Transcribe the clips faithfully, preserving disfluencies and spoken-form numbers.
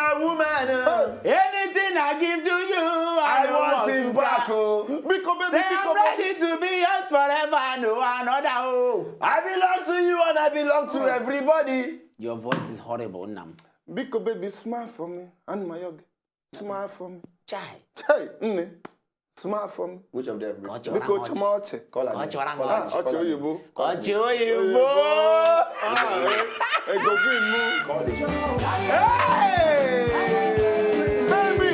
A woman, uh, Anything I give to you, I, I don't want to it back. cry. Oh, big up, baby, Say big I'm up, baby. Ready to be yours forever, no another. Oh, I belong to you and I belong to everybody. Your voice is horrible, Nam. Big up, baby, smile for me. And my yogi, smile for me. Chai. Hey, nne, smile for me. Which of them? Ka ọ Biko chịwara chima ọchị. Call her Ka ọ name. chịwara Call Ah, her. ọchị oyibo. Ka ọ chịwa oyibo. Ah, eh, ego green mu. Call the Hey, baby,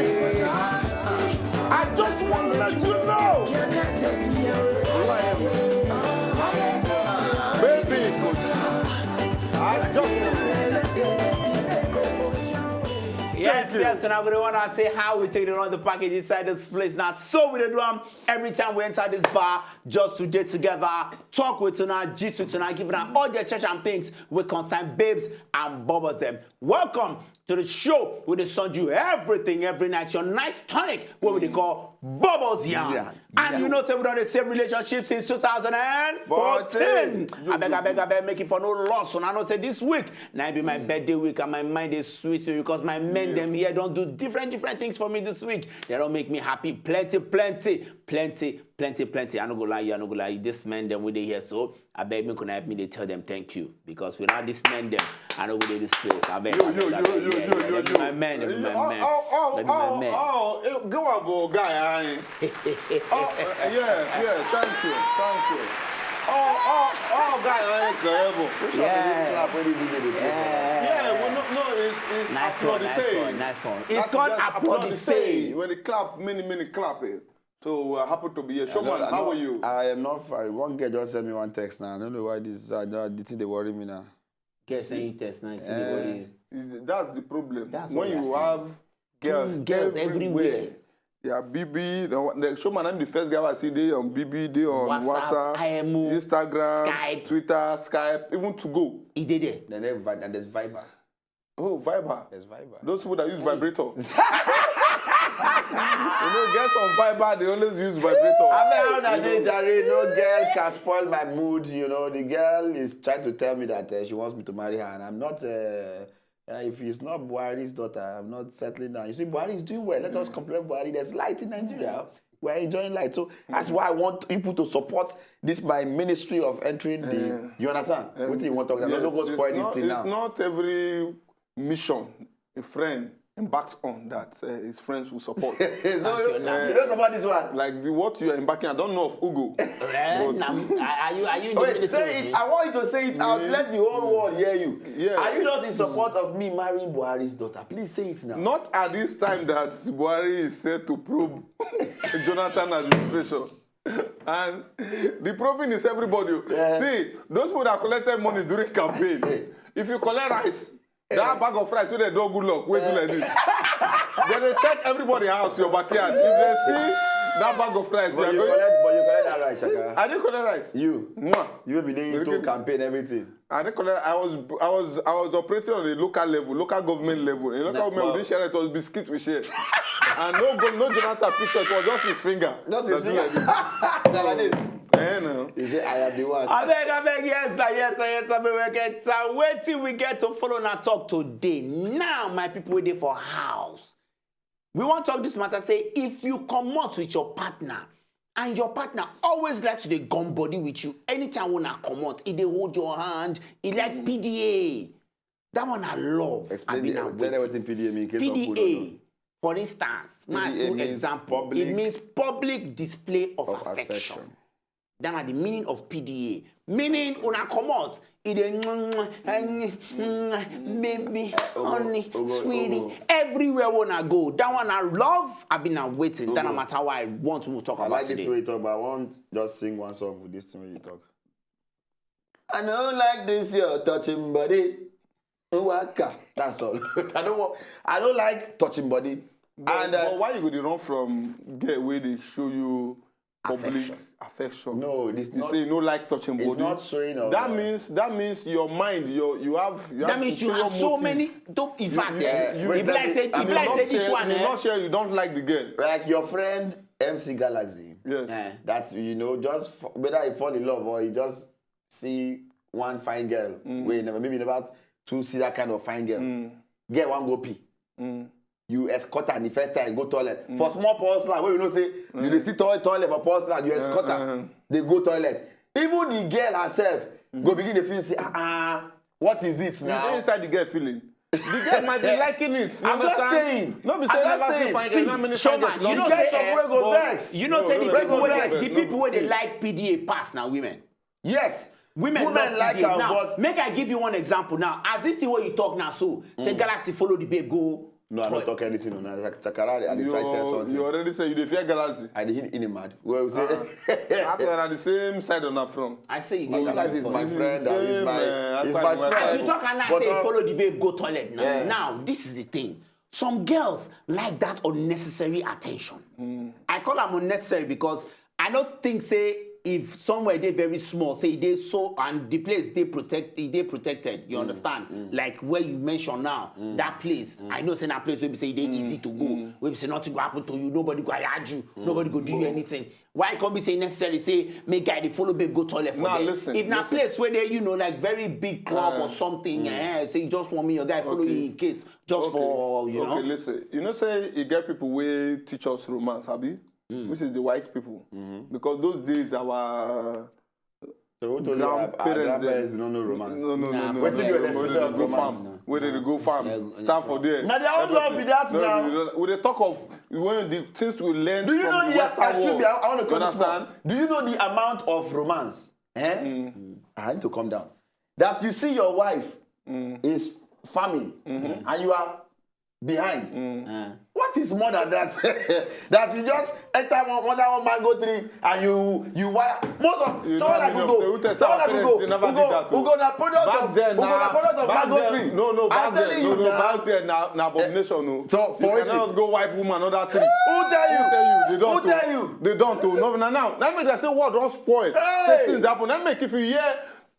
I just want to let you know. Baby, I just Yes, you. Yes, and I would want to say how we take it on the package inside this place. Now, so we dey do am every time we enter this bar, just to dey together, talk with una, gist with una, give una all the church and things we concern babes and bubbles them. Welcome to the show with the sun you everything every night. Your night tonic, what we dey call Bubbles Yarn. Yeah, And you know, say we don dey save relationship since two thousand and fourteen. Fourteen. I beg, I beg, I beg, make it for no loss. And I know say this week, now be my birthday week, and my mind is sweet me because my men them here don't do different, different things for me this week. They don't make me happy, plenty, plenty, plenty, plenty, plenty. I no go lie you, I no go lie you. This men them with they here, so I beg me could help me. They tell them thank you because without this men them, I no go dey this place. I beg, Yo, I yo, beg, I yo, beg, yo, yeah, yo, yeah, yo, they be yo. my men, they be my Oh, men. oh, oh, They be my oh, men. oh, eh, go on, go, guy. Eh. Oh, eh, yeah, yeah, thank you, thank you. Oh, oh, oh, guy, eh, incredible. Which one be this clap wey the D J dey play? Yeah, well, no, no, it's, it's Nice one, nice applaudissez. One, nice one. It's That's called just applaudissez. When they clap, many, many clap. Eh. So I happen to be here. I Showman, don't- I how are don't- you? I am not fine. One girl just send me one text now. I don't know why this. I don't, the thing they worry me now. Get send you text now. It's Eh. worry you. That's the problem. That's When what I you say. have girls, Girls everywhere. everywhere. Yeah, B B. The, the showman, I'm the first guy I see there on B B, there on WhatsApp, WhatsApp, I M O, Instagram, Skype. Twitter, Skype, even to go. He did it. Then they vi- and there's Viber. Oh, Viber. There's Viber. Those people that use vibrator. You know, girls on Viber, they always use vibrator. I mean, how that You day, know, Jare, no girl can spoil my mood. You know, the girl is trying to tell me that uh, she wants me to marry her, and I'm not. Uh, uh, if it's not Buhari's daughter, I'm not settling down. You see, Buhari is doing well. Let us compliment Buhari. There's light in Nigeria. We're enjoying light. So that's why I want people to support this my ministry of entering the. You understand? What do you want to talk about? Yes, Don't go it's spoil this not, thing it's now. Not every mission a friend embarks on that uh, his friends will support. So, you don't support this one. Like the, what you are embarking, I don't know of Ugo. Eh, nah, are you are you in the Wait, ministry say with it. Me? I want you to say it out. Let the whole world hear you. Yeah. Are you not in support of me marrying Buhari's daughter? Please say it now. Not at this time that Buhari is set to probe Jonathan administration. And the probing is everybody. Yeah. See, those people that collected money during campaign, if you collect rice, that bag of rice wey dem don good luck, wey do like this. Then they check everybody house, your backyard. If they see that bag of rice, But are you going. Collect, but you collect that rice, Shakara. I didn't collect rice. You, Mwah. You will be there Very to good. Campaign everything. I didn't collect. I was I was I was operating on a local level, local government level. A local Nah, government but- we share it was biscuit we share. And no go no Jonathan picture, it was just his finger. Just his That do finger. like this. Like this. Eh, no. He say, "I am the one." I beg, I beg, yes, sir, yes, sir, yes, sir, we get uh, waiting, we get to follow and talk today. Now, my people waiting for house. We want to talk this matter. Say, if you come out with your partner, and your partner always like to dey gum body with you, anytime when I come out, he dey hold your hand, he like P D A. That one I love. Explain I mean, the, I tell them wait. What P D A mean. In case some people don't know. P D A, for instance, my P D A two means example. Public It means public display of, of affection. Affection. That are the meaning of P D A. Meaning, una come out, it dey mm, mm, mm, baby, Ogo, honey, ogo, sweetie, ogo. Everywhere when I go. That one I love. I've been waiting. That no Ogo. Matter why I want to talk I about like this today. Way you talk, but I want just sing one song with this thing when you talk. I don't like this your touching body. Waka. That's all. I don't want. I don't like touching body. But, and uh, but why you go dey run from girl wey dey show you public Affection. Affection? No, it's You not. Say you no like touching It's body. Not showing off. That uh, means that means your mind, your you have you That have means you ulterior have so motives. many. Don't, in fact, you- eh, you- if like say, I if mean, like not say this share- one, You eh, not share. You don't like the girl. Like your friend M C Galaxy. Yes. eh, That you know, just f- whether you fall in love or you just see one fine girl, where you never maybe you never to see that kind of fine girl. Girl one go pee. You escort am the first time, go toilet. For small pause like, wey you know say you dey see toilet, toilet for pause like, you escort am, dey go toilet. Even the girl herself go begin dey feel say, ah, ah, what is it now? You dey inside the girl feeling. The girl might be liking it. You I'm just understand? Saying. No be I'm say just never saying. Feel fine girl. See, you know how many fine girls? You know say, eh, go vex. You know say the people wey dey like P D A pass na women. Yes. Women, women like am, now, but make I give you one example now. As this thing wey you talk now, so say Galaxy follow the babe go. No, I don't talk anything. No, na Chakara, I dey try tell something. You already say you dey fear Galaxy. I dey hit in mad. Well, say after na the same side on her front. I say you get Galaxy is my friend. Is my, is my friend. As you talk and I say follow the babe go toilet now. Yeah. Now this is the thing. Some girls like that unnecessary attention. I call am unnecessary because I no think say if somewhere dey very small, say e dey so and the place dey protect, e dey protected. You understand? Like where you mention now, that place. I know say na place wey be say e dey easy to go. Wey be say nothing go happen to you, nobody go harass you, nobody go do you anything. Why e come be say necessary say make guy dey follow babe go toilet for there? Listen, if na place wey dey, you know, like very big club or something, eh, say you just want me, your guy follow you in case, just for, you know. Okay, listen. You know say e get people wey teach us romance, abi? Which is the white people. Because those days our grandparents no know romance. No, no, no, no. Wetin be your definition of romance? Where they go farm? Start for there. Now their own love be that now. We dey talk of when the things we learn from the Western world. Do you know the, excuse me, I want to cut this small. Do you know the amount of romance? Eh? I need to calm down. That you see your wife is farming and you are behind. What is more than that? That you just enter one, under one mango tree and you, you wire. Most of someone like we go, someone like we go, we go, we go na product of, we go na product of mango tree. No, no, back then, no, no, back then na abomination. No. So for you cannot go wipe woman under tree. Who tell you? Who tell you? They don't. Who tell you? They don't. No, now, now, now make they say what don't spoil. Say things happen. Now make if you hear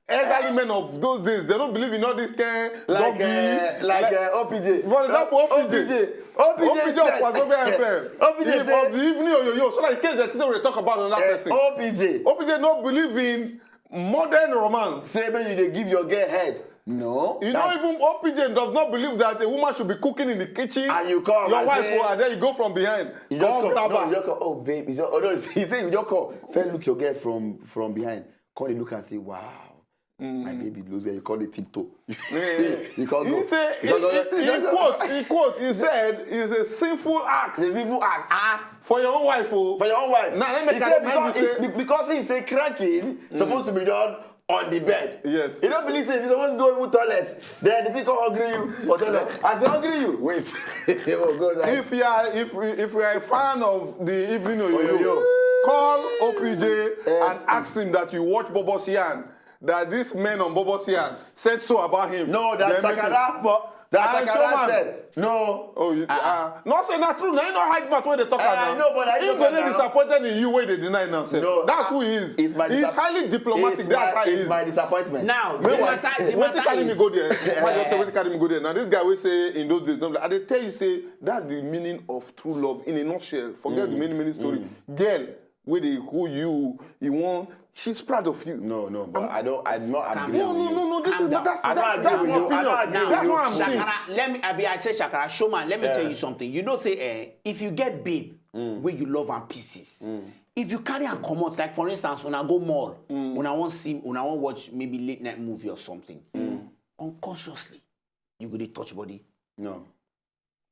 elderly men of those days, they don't believe in all this kind like, uh, like, uh, O P J. For example, O P J. O P J, O P J said, for Zobia F M. O P J said, for the evening, yo, yo, so like, in case they say we talk about another person. O P J. O P J no believe in modern romance. Say when you dey give your girl head. No. You know, even O P J does not believe that a woman should be cooking in the kitchen. And you come, your wife, and then you go from behind. You just come, grab her. You just come, oh babe, you just, oh no, he say you just come. First look your girl from, from behind. Come dey look and say, wow. My baby lose, you call it tiptoe. You can't go. He say, he, he, he quote, he quote, he said, it's a sinful act. It's a sinful act. Ah, for your own wife, oh. For your own wife. Now, let me tell you, because he say cranking supposed to be done on the bed. Yes. You don't believe say if you suppose go even toilet, then the thing come hungry you for toilet. As he hungry you, wait. If you are, if, if you are a fan of the evening oyoyo, call O P J and ask him that you watch Bobo Sian. That this man on Bobo Sian said so about him. No, that Sakara, that Sakara said. No. Oh, you, ah, no, say not true. Now you know hide mouth when they talk about. I know, but I know. He go dey disappointed in you when they deny now. No, that's who he is. He's highly diplomatic. That's how he is. It's my disappointment. Now, the matter, the matter is, wetin carry me go there? Why you carry me go there? Now this guy will say in those days, no, I dey tell you say that's the meaning of true love in a nutshell. Forget the many, many story. Girl, wey dey hold you, you wan, she's proud of you. No, no, but I don't, I'm not agreeing with you. No, no, no, this is, that's, that's my opinion. That's what I'm saying. Shakara, let me, I be, I say, Shakara, showman, let me tell you something. You know say, eh, if you get babe wey you love am pieces, if you carry am comot, like for instance, una go mall, una wan see, una wan watch maybe late night movie or something, unconsciously, you go dey touch body. No.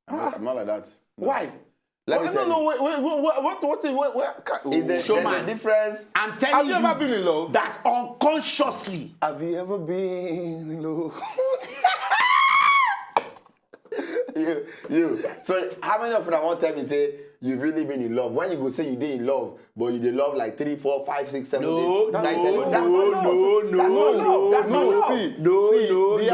I'm not, I'm not like that. No. Why? Let me tell you. No, no, wait, wait, wait, what, what, what, what, what, what, showman, there's a difference. I'm telling you, have you ever been in love? That unconsciously. Have you ever been in love? You, you. So how many of una wan tell me say you've really been in love? When you go say you dey in love, but you dey love like three, four, five, six, seven, eight, nine, ten, eleven. No, no, no, no, no, no. See, the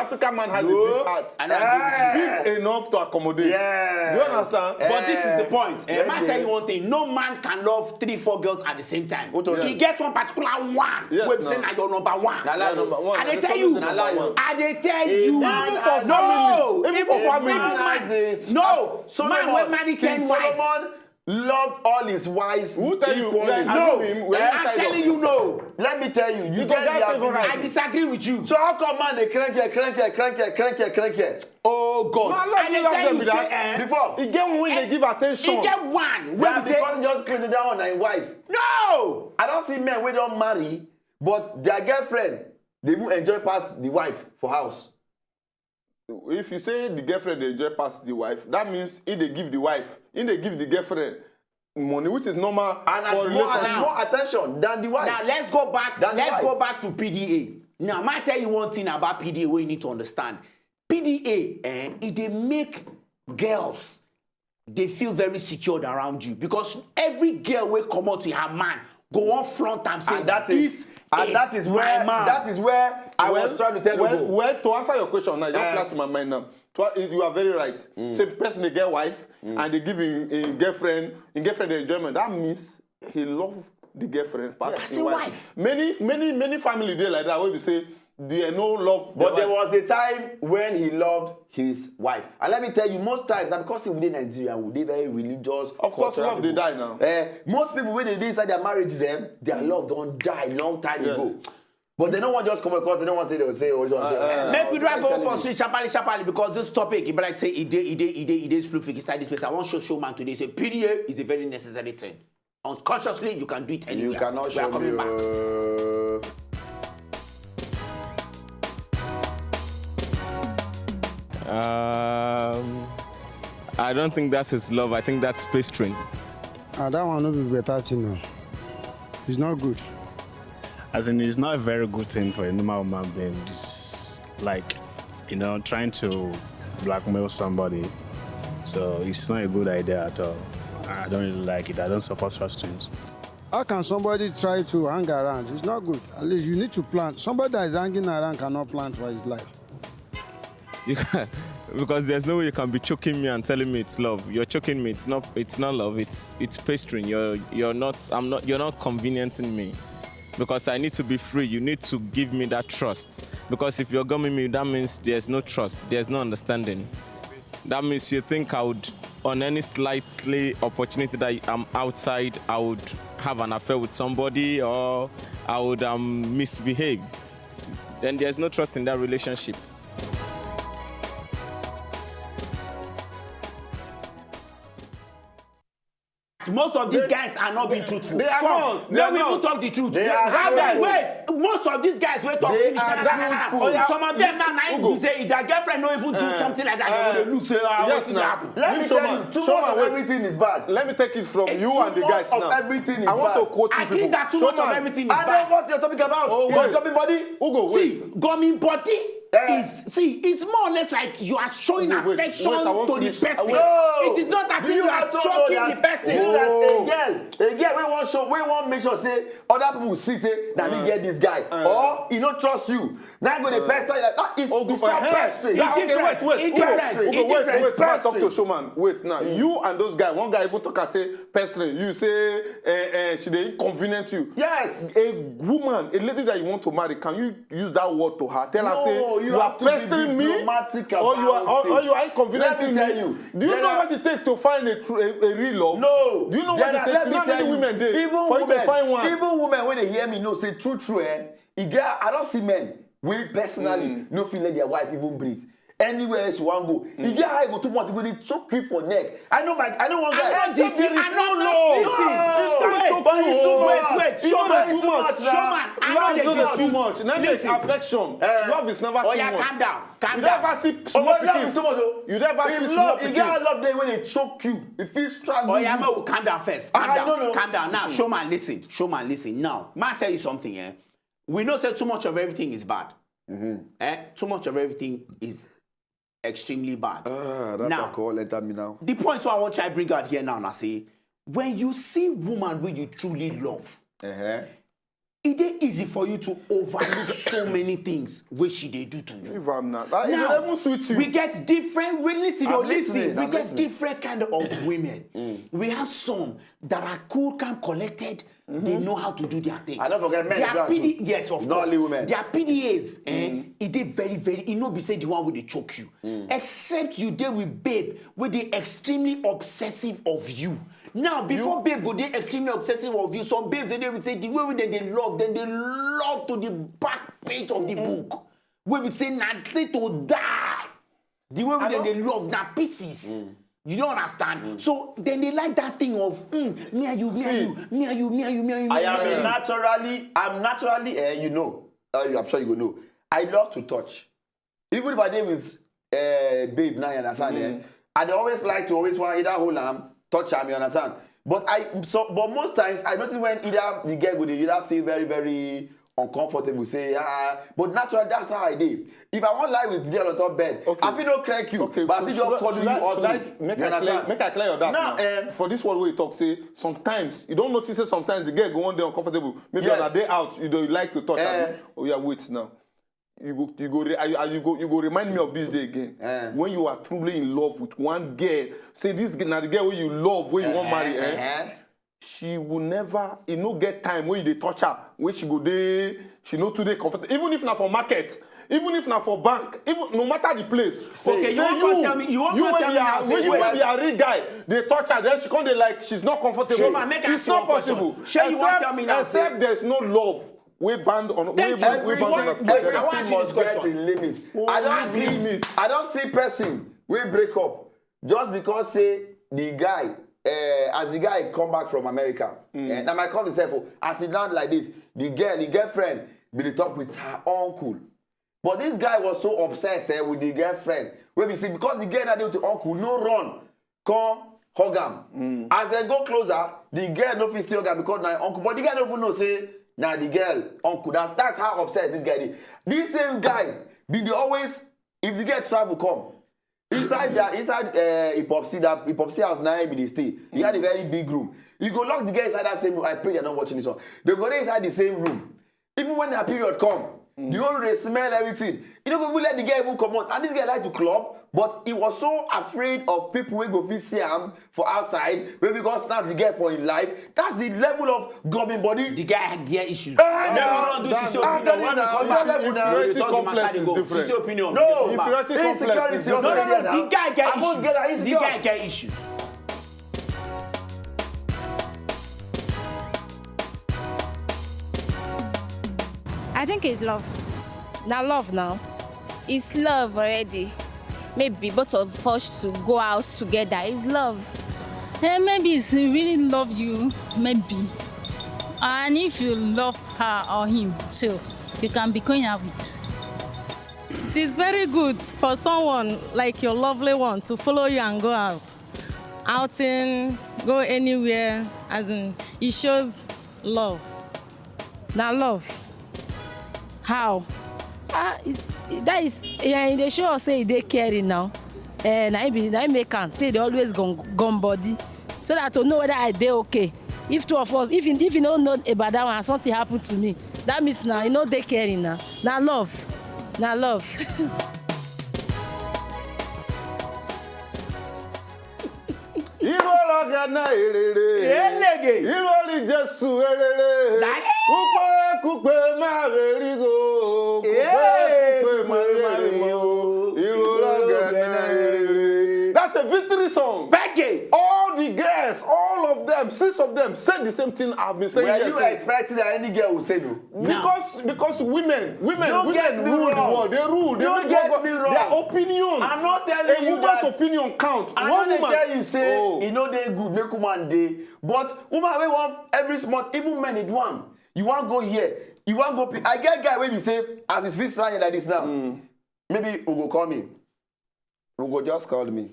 African man has a big heart. Big enough to accommodate. Yeah. Do you understand? But this is the point. Eh, let me tell you one thing. No man can love three, four girls at the same time. He gets one particular one. Yes, wey be say na your number one. Na lie. Number one. I dey tell you. I dey tell you. Even for family. Even for family. No. So man wey marry ten wives. loved all his wives. Who tell you? Equally. Yeah, I know him. We're I'm telling you no. Let me tell you, you get the I disagree with you. So how come man dey crank here, crank here, crank here, crank here, crank here? Oh God! No, I tell you say, eh, before he get one wey dey give attention. He get one wey be say because just claim that one na him wife. No. I don see men wey don marry, but their girlfriend dey even enjoy pass the wife for house. If you say the girlfriend dey enjoy pass the wife, that means he dey give the wife, he dey give the girlfriend money, which is normal and for more, relationship. And more attention than the wife. Now let's go back. Than let's go back to P D A. Now, I might tell you one thing about P D A wey you need to understand. P D A, eh, e dey make girls dey feel very secured around you because every girl wey comot with her man go wan flaunt am say and that this is and that is where my man. That is where I well, was trying to tell well, you. Well, to answer your question now, just uh, flash to my mind now. To, you are very right. Mm. Say person dey get wife mm. and dey give him, him girlfriend, him girlfriend the enjoyment. That means he love the girlfriend pass yes. The wife. Many many many family dey like that wey be say there no love. But there was a time when he loved his wife. And let me tell you, most times, na because we dey Nigeria, we dey very religious. Of course, love dey die now. Eh, most people wey dey dey inside their marriages, eh, their love don die long time yes. Ago. But they don't want just come across, they don't want to say they will say, oh, uh, uh, make we try go for street sharply, sharply, because this topic, if like say, it dey, it dey, it dey, it dey split inside this place. I want show show man today say P D A is a very necessary thing. Unconsciously, you can do it anywhere. You cannot show me. Back. Um, I don't think that is love. I think that's pestering. Ah, that one no be better thing, no. It's not good. As in, it's not a very good thing for a normal human being. It's like, you know, trying to blackmail somebody. So it's not a good idea at all. I don't really like it. I don't support such things. How can somebody try to hang around? It's not good. At least you need to plan. Somebody that is hanging around cannot plan for his life. You can, because there's no way you can be choking me and telling me it's love. You're choking me. It's not. It's not love. It's it's pestering. You're you're not. I'm not. You're not conveniencing me. Because I need to be free. You need to give me that trust. Because if you're gumming me, that means there's no trust. There's no understanding. That means you think I would, on any slightly opportunity that I'm outside, I would have an affair with somebody or I would um, misbehave. Then there's no trust in that relationship. Most of these they, guys are not being truthful. They are come, not. They let me even talk the truth. They are how guys wait. Most of these guys wey talk finish. They are truthful. Some of them now, now you say if their girlfriend no even do uh, something like that, uh, they will look say, ah, yes, wetin happen? Let me tell you, too much of everything is bad. Let me take it from you and the guys now. Too much of everything is bad. I want to quote you people. I think that too much of everything is bad. I know what you're talking about. Oh, wait. You're talking body. Ugo, wait. See, gummy body. Eh. Is, see, it's more or less like you are showing wait, wait, affection wait, to the person. No. It is not that you are choking the person. You that a girl, a girl wey wan show, wey wan make sure say other people see say na me get this guy, uh, or he no trust you. Now go dey pester you like that. It's, it's called pestering. Yeah, okay, wait, wait, wait, wait, wait, talk to showman. Wait now, you and those guys. One guy even talk and say pestering. You say eh, eh, she dey inconvenient you. Yes. A woman, a lady that you want to marry, can you use that word to her. Tell her say you are pestering me, or you are or, or you are inconveniencing me. Let me tell you. Do you know what it takes to find a, a, a real love? No. Do you know what it takes? Let me tell you. Women dey for you to find one. Even women when they hear me know say true true eh, e get I don see men wey personally no fit let their wife even breathe. Anywhere else you wan go, e get how e go too much, e go dey choke you for neck. I know my, I know one guy. I know this thing. I know no. Listen, wait, wait, wait, wait. Showman, too much. Showman, I know this is too much. Love is affection. Love is never too much. Calm down, calm down. You never see small pikin. Love is too much. You never see small pikin. E get love dey when e choke you. E fit strangle you. Oya, make we calm down first. Calm down, calm down. Now, showman, listen. Showman, listen. Now, ma tell you something, eh? We know say too much of everything is bad. Mm-hmm. Eh? Too much of everything is extremely bad. Ah, that now, alcohol enter me now. The point I want to bring out here now, na say, when you see woman wey you truly love, uh-huh, e dey easy for you to overlook so many things wey she dey do to you. If I'm not, that, now, it even sweet you. We get different. We listen, oh, listen. We get different kind of women. Mm. We have some that are cool, calm, collected. They know how to do their things. I don't forget men Their do that P D, too. yes, of Not course. Only women. Their P D As, eh, e dey very, very, e no be say the one wey dey choke you. Except you dey with babe wey dey extremely obsessive of you. Now, before babe go dey extremely obsessive of you, some babes dey dey say the way wey dem dey love, dem dey love to the back page of the book. Wey be say na say to die. The way wey dem dey love na pieces. You don't understand. So then they like that thing of mm, me and you, me and you, me and you, me and you, me and you. I me and am you. naturally, I'm naturally, uh, you know, uh, you, I'm sure you go know. I love to touch. Even if I dey with uh, babe now, you understand? Eh? I dey always like to always want either hold am, touch am, you understand? But I so but most times I notice when either the girl go dey either feel very, very uncomfortable, say ah, but naturally that's how I dey. If I wan lie with girl on top bed, Okay. I fit no crank you, Okay, but I so fit should just I- cuddle should you I- or should I- two. Make You I clear, understand? make I clear your doubt Now, now. um, For this one wey you talk say sometimes you don't notice say sometimes the girl go one day uncomfortable. Maybe Yes. on a day out you don't like to touch Eh. her. Oh yeah, wait now. You go, you go, re- you, you go, you go remind me of this day again. Eh. When you are truly in love with one girl, say this girl, now the girl where you love, where you want marry, eh? Eh, eh. She will never, you no get time when you dey touch her, when she go dey, she no too dey comfortable. Even if na for market, even if na for bank, even no matter the place. Okay, you Say wan come tell me- you wan you come wey tell be me a- now say when you wait. Wey be a real guy, dey touch her, then she come dey like she's not comfortable. Shey, ma, make I It's ask you not a question. Possible. Shey, you wan Except- tell me now say- Except there's no love. We band on. We, Thank we, you. we band on. Everyone- That- wait, I Everything want ask you must this get question. In limit. I don't Limit. see, I don't see person wey break up just because say the guy, uh, as the guy come back from America, eh, now my cousin sef, oh, as he land like this, the girl, the girlfriend, be dey talk with her uncle. But this guy was so obsessed eh, with the girlfriend. Wey be say because the girl na dey with the uncle, no run, come hug am. As dem go closer, the girl no fit see hug am because na him uncle. But the guy no even know say na the girl uncle. That, that's how obsessed this guy dey. This same guy be dey always, if the girl travel come, inside their inside uh, Ipopsi, that Ipopsi house na him be dey stay. He had a very big room. You go lock the girl inside that same room. I pray they're not watching this one. They go dey inside the same room. Even when her period come, the whole room dey smell everything. You no go even let the girl even comot. And this girl like to club, but he was so afraid of people wey go fit see am for outside, wey fit come snatch the girl for him life. That's the level of gobbing body. The guy get issues. Ah, Never no, run do that- sisi I'm opinion. telling When you we now, come you back, level we now. dey Inferiority talk the complex matter dey is go. Different. Sisi opinion. No, Dey go back. insecurity. No, no, no. The guy get I'm issues. not getting insecure. The guy get issues. I think it's love. Now love now. It's love already. Maybe both of us should go out together. It's love. Hey, maybe it's really love you, maybe. And if you love her or him too, you can be going out with. It is very good for someone like your lovely one to follow you and go out. Outing, go anywhere, as in, it shows love. Now love. How? Ah, it's- that is, yeah, they show us say they caring now. Eh, na him be, na him make am say they always gone, gone body, so that to know whether I dey okay. If two of us, if you, if you don't know about that one, something happened to me. That means now you know they caring now. Now love, now love. Irú ọ̀rọ̀ gánà èrèrè. Elege. Irú orí Jésù èrèrè. Dale. Kúpẹ́ kúpẹ́ máa rè rí o. Kúpẹ́ Hey, kúpẹ́ máa rè rí mọ́. Irú ọ̀rọ̀ gánà èrèrè. That's a victory song. Bege. All the girls, all of them, six of them, said the same thing I've been saying Were here you since. Expecting that any girl will say no? Because because women women Don't women get me rule wrong. The world. They rule. They Don't make get what- me wrong. Their opinion. I'm not telling A you woman's that. Opinion count. I One no dey woman. Tell you say Oh. E no dey good make woman dey, but woman wey wan every small, even men dey do am. You wan go here, you wan go. Pe- I get guy wey be say as his fit stand here like this now, maybe we go call me, we go just call me.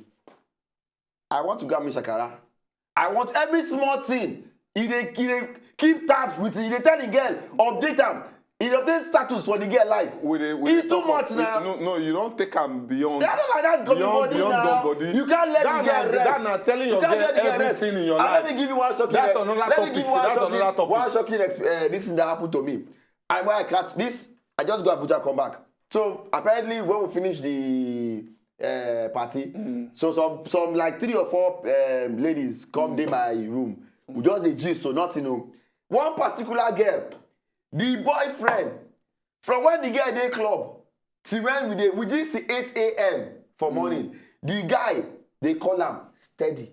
I want to go and meet Shakara. I want every small thing. He dey he dey keep tabs with. He dey tell the girl update am. He dey update status for the girl life. We dey- we It's dey too talk much of- now. No, no, you don't take am beyond. That's not like that gummy Beyond- body beyond now. gummy body. You can't let That the girl na- rest. that na telling your You can't girl let the girl everything rest. In your And life. Let me give you one shocking. That's another Let topic. me give you one That's shocking. Another topic. One shocking ex- uh, this thing that happened to me. I when I catch this, I just go Abuja, come back. So apparently when we finish the uh, party, mm. so some some like three or four um, ladies come mm. Dey my room. We just dey gist, so nothing. Oh. One particular girl, the boyfriend, from when the girl dey club till when we dey, we just see eight a.m. for morning, the guy dey call am steady.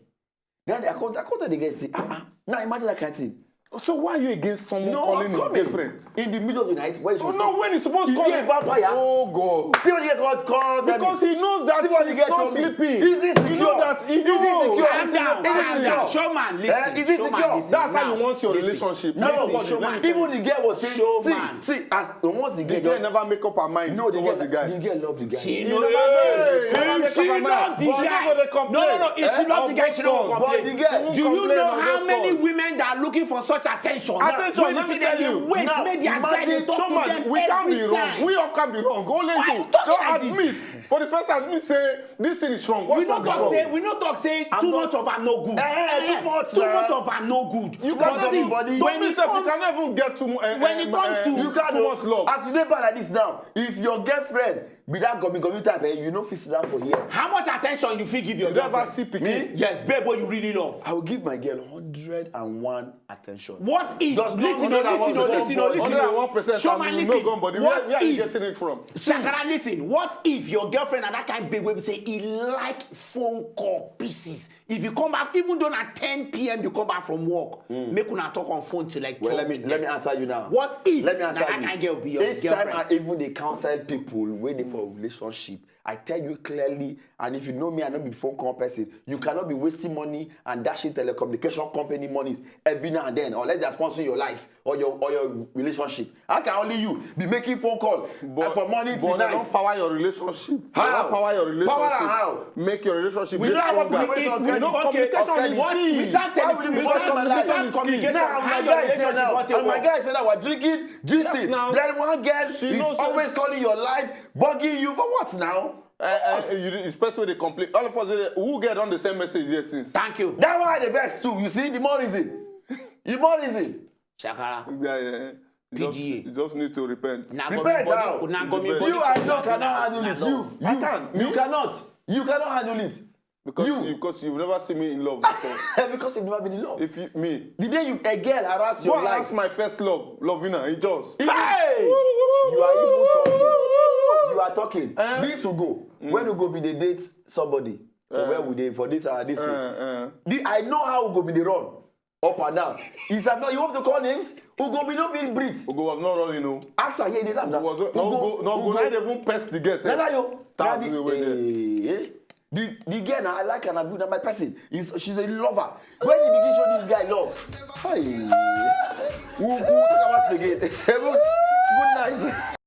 Then I come, I come tell the girl say, ah ah, now imagine that kind of thing. So why are you against someone No, calling I'm coming. His girlfriend? In the middle of the night, when Oh no, when he's supposed to call Is he a vampire? Oh God. See what the girl called, called Because he knows that See what she's the girl not told me. sleeping. Is this He knows secure? That he Is this knows. Secure? Calm down, Is this calm secure? down. Showman, listen. Eh, is this Showman, secure? Listen. That's how Now, you want your listen. Relationship. No, Let me Listen, call you. Showman. Let me Even the girl was saying, Showman. See, see, as the once the The girl girl just never make up her mind. No, the girl, Towards the guy. The girl love the guy. She You know. never know. Hey, Never make she up her not mind. the But guy. people dey complain. No, no, no. If she Eh, not the guy, she don't of course. complain. But the girl, Do you complain know on how those many calls. Women that are looking for such attention? Attention, When let see me them, tell you. Wait, Now, make their guy imagine dey talk Showman, to them we can't every be wrong. time. We all can't be wrong. Only Why you. you talking Don't like this? Admit. For the first, admit say this thing is wrong. What's We no wrong? talk Wrong? Say we no talk say I'm too not- much of am no good. Eh, eh, too much, Too eh. Much of am no good. You But can't see, everybody. when Don't be it self. You comes, can even get too, uh, when it um, comes uh, to You can't too much love. As you dey bad like this now, if your girlfriend be that gummy gummy type, eh, you no fit sit down for here. How much attention you fit give your You never girlfriend? see pikin. Me? Yes, babe, what you really love. I will give my girl hundred and one attention. What if? Just Listen, not no, listen, no, hundred and one listen, no, percent. listen. Hundred and one percent. Showman, No listen. gone body. What Where, where are you if? Getting it from? Shakara, listen. What if your girlfriend and that kind babe will say he like phone call pieces? If you come back, even though at ten p.m. you come back from work, make una talk on phone till like Well, twelve let me let me answer you now. What if Let me na answer that you. Kind girl be your Each girlfriend? Time I even dey counsel people wey dey for relationship, I tell you clearly, and if you know me, I no be phone call person. You cannot be wasting money and dashing telecommunication company money every now and then, unless they are sponsoring your life or your or your relationship. How can only you be making phone call uh, from morning till But they night? Don't power your relationship. How? They don't power your relationship. Power am how? Make your relationship We be don't have stronger. a relationship. No, Okay, communication okay. is What, key. without Why would you be without, wasting my life? Without communication, Now, my how guy your is here relationship now. go take And my work? Guy is here now. We're drinking, gisting. Now, Then one girl she is knows always calling your life, bugging you for what now? Uh, uh, you, it's person wey dey complain. All of us, dey- who get on the same message here since? Thank you. That's why I dey vex too. You see, the more reason. The more reason. Shakara. Yeah, yeah. You just, P D A. You just need to repent. Na Repent government how? body, na government body. You and you cannot handle it. You, I you, can't. you Me? Cannot. You cannot handle it. Because You. You, because you've never seen me in love before. Because you've never been in love. If you, me, The day you a girl harass go your and life, ask my first love, Lovina. He just. Hey! You are even talking. You are talking. Eh? This will go. When we go be dey date somebody for Eh. Where we dey for this and this Uh, thing. uh, The, I know how we go be dey run up and down. Is that not you want to call names? We go be no fit breathe. Ugo was not running, no. Ask her here, they laugh now. Ugo was no, no, Ugo, no, Ugo not even press the girl. Nana yo. Tap Nana- the way there. Eh, eh. The the girl now, I like her, na good, na my person. Is she's a lover. When he begin show this guy love, hey, we go talk about it again. Good night.